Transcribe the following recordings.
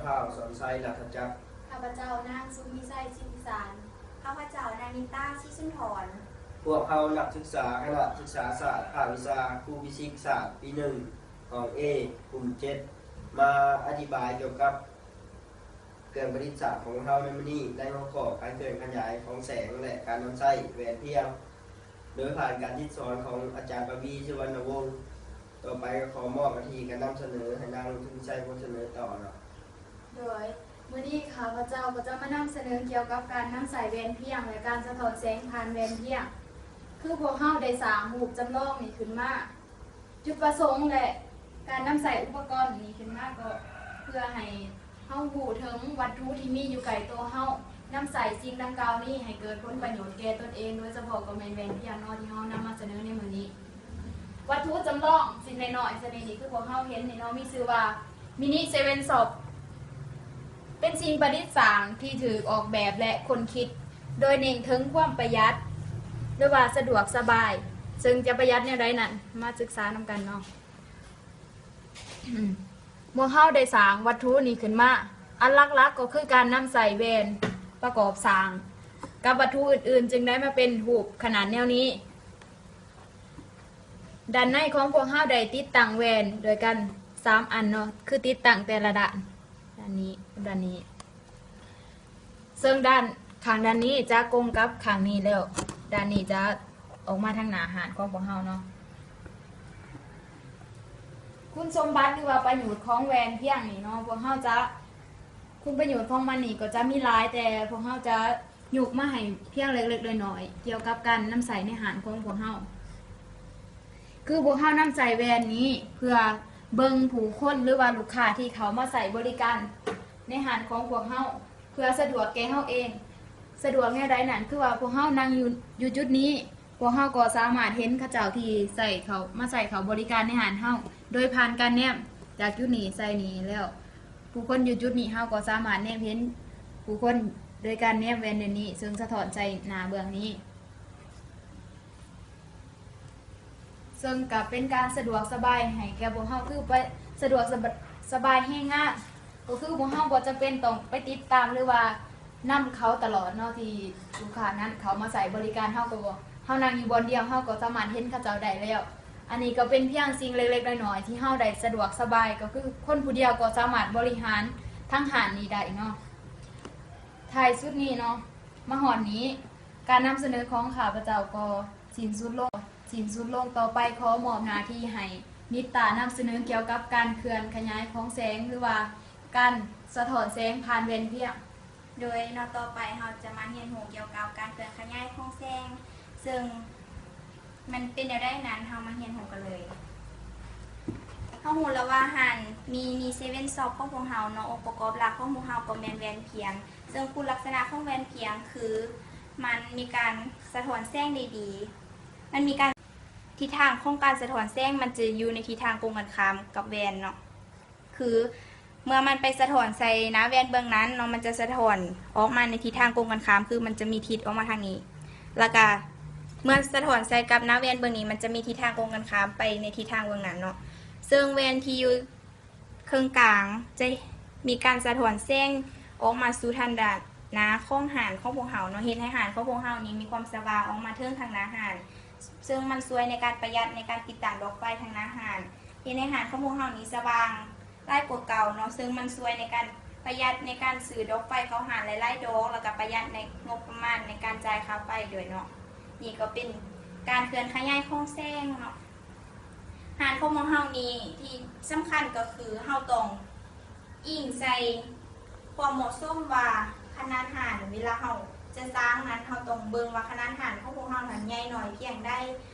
ຂ້າວ ສອນໄຊ ລັດຖະຈັກ. ຂ້າພະເຈົ້າ ນາງ ສຸມພິໄຊ ສິດທິສານ. ຂ້າພະເຈົ້າ ນາງ ນິຕາ ສີສຸນທອນ. ພວກເຮົານັກສຶກສາຄະນະສຶກສາສາດ ພາກວິຊາຄູຟີຊິກສາດ ປີໜຶ່ງ ຫ້ອງ A ກຸ່ມເຈັດ ມາອະທິບາຍກ່ຽວກັບເຄື່ອງປະດິດສ້າງຂອງເຮົາໃນມື້ນີ້ ໃນຫົວຂໍ້ການເຄື່ອນຂະຫຍາຍຂອງແສງ ແລະ ການນຳໃຊ້ແວ່ນພຽງ ໂດຍຜ່ານການຕິດສອນຂອງອາຈານປະວີ ສຸວັນນະວົງ. ຕໍ່ໄປກໍຂໍມອບໜ້າທີ່ການນຳສະເໜີໃຫ້ນາງ ສຸມພິໄຊ ພົນສະເໜີຕໍ່ເນາະ. ໂດຍ ມື້ນີ້ຂ້າພະເຈົ້າກໍຈະມານຳສະເໜີກ່ຽວກັບການນຳໃຊ້ແວ່ນພຽງ ແລະ ການສະທ້ອນແສງຜ່ານແວ່ນພຽງ. ຄືພວກເຮົາໄດ້ສ້າງຮູບຈຳລອງນີ້ຂຶ້ນມາ, ຈຸດປະສົງ ແລະ ການນຳໃຊ້ອຸປະກອນນີ້ຂຶ້ນມາກໍເພື່ອໃຫ້ເຮົາຮູ້ເຖິງວັດຖຸທີ່ມີຢູ່ໃກ້ໂຕເຮົາ, ນຳໃຊ້ສິ່ງດັ່ງກ່າວນີ້ໃຫ້ເກີດຜົນປະໂຫຍດແກ່ຕົນເອງ, ໂດຍສະເພາະກໍແມ່ນແວ່ນພຽງເນາະ ທີ່ເຮົານຳມາສະເໜີໃນມື້ນີ້. ວັດຖຸຈຳລອງ ສິ່ງນ້ອຍໆຊະນິດນີ້ ຄືພວກເຮົາເຫັນນີ້ເນາະ ມີຊື່ວ່າ Mini Seven Shop ເປັນສິ່ງປະດິດສ້າງທີ່ຖືກອອກແບບ ແລະ ຄົ້ນຄິດໂດຍເນັ້ນເຖິງຄວາມປະຢັດ ຫຼືວ່າສະດວກສະບາຍ. ເຊິ່ງຈະປະຢັດແນວໃດນັ້ນ ມາສຶກສານຳກັນເນາະ. ໝວກເຮົາໄດ້ສ້າງວັດຖຸນີ້ຂຶ້ນມາ, ອັນຫຼັກໆກໍຄືການນຳໃຊ້ແວ່ນປະກອບສ້າງກັບວັດຖຸອື່ນໆ ຈຶ່ງໄດ້ມາເປັນຮູບຂະໜາດແນວນີ້. ດ້ານໃນຂອງພວກເຮົາໄດ້ຕິດຕັ້ງແວ່ນດ້ວຍກັນສາມອັນເນາະ, ຄືຕິດຕັ້ງແຕ່ລະດ້ານ, ດ້ານນີ້ກັບດ້ານນີ້. ເຊິ່ງດ້ານ ຂ້າງດ້ານນີ້ຈະກົງກັບຂ້າງນີ້ແລ້ວ, ດ້ານນີ້ຈະອອກມາທາງໜ້າຮ້ານຂອງພວກເຮົາເນາະ. ຄຸນສົມບັດ ຫຼືວ່າປະໂຫຍດຂອງແວ່ນພຽງນີ້ເນາະ, ພວກເຮົາຈະ ຄຸນປະໂຫຍດຂອງມັນນີ້ກໍຈະມີຫຼາຍ, ແຕ່ພວກເຮົາຈະ ຍົກມາໃຫ້ພຽງເລັກໆນ້ອຍໆ ກ່ຽວກັບການນຳໃຊ້ໃນຮ້ານຂອງພວກເຮົາ. ຄືພວກເຮົານຳໃຊ້ແວ່ນນີ້ເພື່ອເບິ່ງຜູ້ຄົນ ຫຼືວ່າລູກຄ້າທີ່ເຂົ້າມາໃຊ້ບໍລິການໃນຮ້ານຂອງພວກເຮົາ ເພື່ອສະດວກແກ່ເຮົາເອງ. ສະດວກແນວໃດນັ້ນ? ຄືວ່າພວກເຮົານັ່ງຢູ່ ຢູ່ຈຸດນີ້, ພວກເຮົາກໍສາມາດເຫັນເຂົາເຈົ້າທີ່ໃຊ້ເຂົ້າ ມາໃຊ້ເຂົ້າບໍລິການໃນຮ້ານເຮົາ ໂດຍຜ່ານການແນມຈາກຈຸດນີ້ໃສ່ນີ້ແລ້ວ. ຜູ້ຄົນຢູ່ຈຸດນີ້ ເຮົາກໍສາມາດແນມເຫັນຜູ້ຄົນໂດຍການແນມແວ່ນແນວນີ້ ເຊິ່ງສະທ້ອນໃສ່ໜ້າເບື້ອງນີ້, ເຊິ່ງກໍເປັນການສະດວກສະບາຍໃຫ້ແກ່ພວກເຮົາ, ຄືໄປ ສະດວກສະບາຍ ສະບາຍແຮງງານ, ກໍຄືພວກເຮົາບໍ່ຈຳເປັນຕ້ອງໄປຕິດຕາມ ຫຼືວ່ານຳເຂົາຕະຫຼອດເນາະ, ທີ່ລູກຄ້ານັ້ນເຂົ້າມາໃຊ້ບໍລິການເຮົາ, ກໍ ເຮົານັ່ງຢູ່ບ່ອນດຽວ ເຮົາກໍສາມາດເຫັນເຂົາເຈົ້າໄດ້ແລ້ວ. ອັນນີ້ກໍເປັນພຽງສິ່ງເລັກໆນ້ອຍໆທີ່ເຮົາໄດ້ສະດວກສະບາຍ, ກໍຄືຄົນຜູ້ດຽວກໍສາມາດບໍລິຫານທັງຮ້ານນີ້ໄດ້ເນາະ. ທ້າຍສຸດນີ້ເນາະ, ມາຮອດນີ້ ການນຳສະເໜີຂອງຂ້າພະເຈົ້າກໍສິ້ນສຸດລົງ, ສິ້ນສຸດລົງ. ຕໍ່ໄປຂໍມອບໜ້າທີ່ໃຫ້ນິດຕານຳສະເໜີກ່ຽວກັບການເຄື່ອນຂະຫຍາຍຂອງແສງ ຫຼືວ່າການສະທ້ອນແສງຜ່ານແວ່ນພຽງ. ໂດຍເນາະ ຕໍ່ໄປເຮົາຈະມາຮຽນຮູ້ກ່ຽວກັບການເຄື່ອນຂະຫຍາຍຂອງແສງ ເຊິ່ງມັນເປັນແນວໃດນັ້ນ ເຮົາມາຮຽນຮູ້ກັນເລີຍ. ເຮົາຮູ້ແລ້ວວ່າຮ້ານ Mini Seven Shop ຂອງພວກເຮົາເນາະ, ອົງປະກອບຫຼັກຂອງພວກເຮົາກໍແມ່ນແວ່ນພຽງ, ເຊິ່ງຄຸນລັກສະນະຂອງແວ່ນພຽງຄືມັນມີການສະທ້ອນແສງໄດ້ດີ, ມັນມີການ ທິດທາງຂອງການສະທ້ອນແສງມັນຈະຢູ່ໃນທິດທາງກົງກັນຂ້າມກັບແວ່ນເນາະ. ຄືເມື່ອມັນໄປສະທ້ອນໃສ່ໜ້າແວ່ນເບື້ອງນັ້ນເນາະ, ມັນຈະສະທ້ອນອອກມາໃນທິດທາງກົງກັນຂ້າມ, ຄືມັນຈະມີທິດອອກມາທາງນີ້. ແລ້ວກະເມື່ອສະທ້ອນໃສ່ກັບໜ້າແວ່ນເບື້ອງນີ້, ມັນຈະມີທິດທາງກົງກັນຂ້າມໄປໃນທິດທາງເບື້ອງນັ້ນເນາະ. ເຊິ່ງແວ່ນທີ່ຢູ່ເຄິ່ງກາງຈະມີການສະທ້ອນແສງອອກມາສູ່ທາງດ້ານໜ້າຂອງຮ້ານຂອງພວກເຮົາເນາະ, ເຮັດໃຫ້ຮ້ານຂອງພວກເຮົານີ້ມີຄວາມສະຫວ່າງອອກມາເຖິງທາງໜ້າຮ້ານ. ເຊິ່ງມັນຊ່ວຍໃນການປະຢັດໃນການຕິດຕັ້ງດອກໄຟທາງໜ້າຮ້ານ, ເຮັດໃຫ້ຮ້ານຂອງພວກເຮົານີ້ສະຫວ່າງຫຼາຍກວ່າເກົ່າເນາະ, ເຊິ່ງມັນຊ່ວຍໃນການປະຢັດໃນການຊື້ດອກໄຟເຂົ້າຮ້ານຫຼາຍໆດອກ, ແລ້ວກໍປະຢັດໃນງົບປະມານໃນການຈ່າຍຄ່າໄຟດ້ວຍເນາະ. ນີ້ກໍເປັນການເຄື່ອນຂະຫຍາຍຂອງແສງເນາະ. ຮ້ານຂອງພວກເຮົານີ້ທີ່ສຳຄັນກໍຄືເຮົາຕ້ອງ ອີງໃສ່ຄວາມເໝາະສົມວ່າຂະໜາດຮ້ານ ເວລາເຮົາຈະສ້າງນັ້ນ ເຮົາຕ້ອງເບິ່ງວ່າຂະໜາດຮ້ານຂອງພວກເຮົານັ້ນໃຫຍ່ໜ້ອຍພຽງໃດ,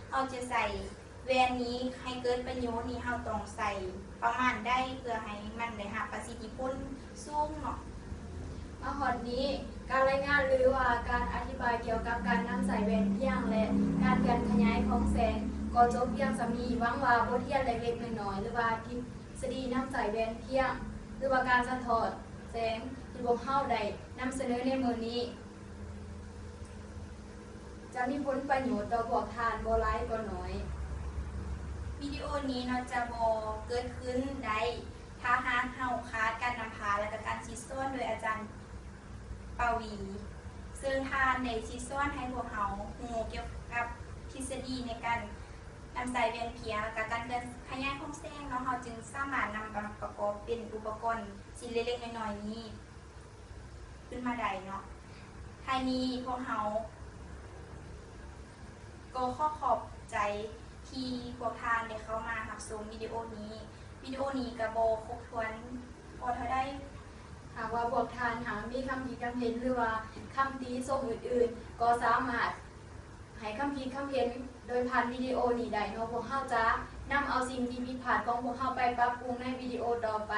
ເຮົາຈະໃສ່ແວ່ນນີ້ໃຫ້ເກີດປະໂຫຍດນີ້ ເຮົາຕ້ອງໃສ່ປະມານໃດ ເພື່ອໃຫ້ມັນໄດ້ຮັບປະສິດທິຜົນສູງເນາະ. ມາຮອດນີ້ ການລາຍງານ ຫຼືວ່າການອະທິບາຍກ່ຽວກັບການນຳໃຊ້ແວ່ນພຽງ ແລະ ການເຄື່ອນຂະຫຍາຍຂອງແສງ ກໍຈົບພຽງສ່ຳນີ້. ຫວັງວ່າບົດຮຽນເລັກໆນ້ອຍໆ ຫຼືວ່າທິດ ສະດີນຳໃຊ້ແວ່ນພຽງ ຫຼືວ່າການສະທ້ອນແສງທີ່ພວກເຮົາໄດ້ນຳສະເໜີໃນມື້ນີ້ ຈະມີຜົນປະໂຫຍດຕໍ່ພວກທ່ານບໍ່ຫຼາຍກໍໜ້ອຍ. ວິດີໂອນີ້ເນາະ ຈະບໍ່ເກີດຂຶ້ນໄດ້ ຖ້າຫາກເຮົາຂາດການນຳພາ ແລະກະການສິດສອນໂດຍອາຈານປະວີ ເຊິ່ງທ່ານໄດ້ສິດສອນໃຫ້ພວກເຮົາຮູ້ກ່ຽວກັບທິດສະດີໃນການນຳໃຊ້ແວ່ນພຽງ ແລະກະການເຄື່ອນຂະຫຍາຍຂອງແສງເນາະ ເຮົາຈຶ່ງສາມາດນຳມາປະກອບເປັນອຸປະກອນ ສິ່ງເລັກໆນ້ອຍໆນີ້ຂຶ້ນມາໄດ້ເນາະ. ທ້າຍນີ້ພວກເຮົາກໍຂໍຂອບໃຈທີ່ພວກທ່ານໄດ້ເຂົ້າມາຮັບຊົມວິດີໂອນີ້. ວິດີໂອນີ້ກໍບໍ່ຄົບຖ້ວນພໍເທົ່າໃດ. ຫາກວ່າພວກທ່ານຫາກມີຄຳຄິດຄຳເຫັນ ຫຼືວ່າຄຳຕິຊົມອື່ນໆ ກໍສາມາດໃຫ້ຄຳຄິດຄຳເຫັນໂດຍຜ່ານວິດີໂອນີ້ໄດ້ເນາະ. ພວກເຮົາຈະນຳເອົາສິ່ງທີ່ຜິດພາດຂອງພວກເຮົາໄປປັບປຸງໃນວິດີໂອຕໍ່ໄປ.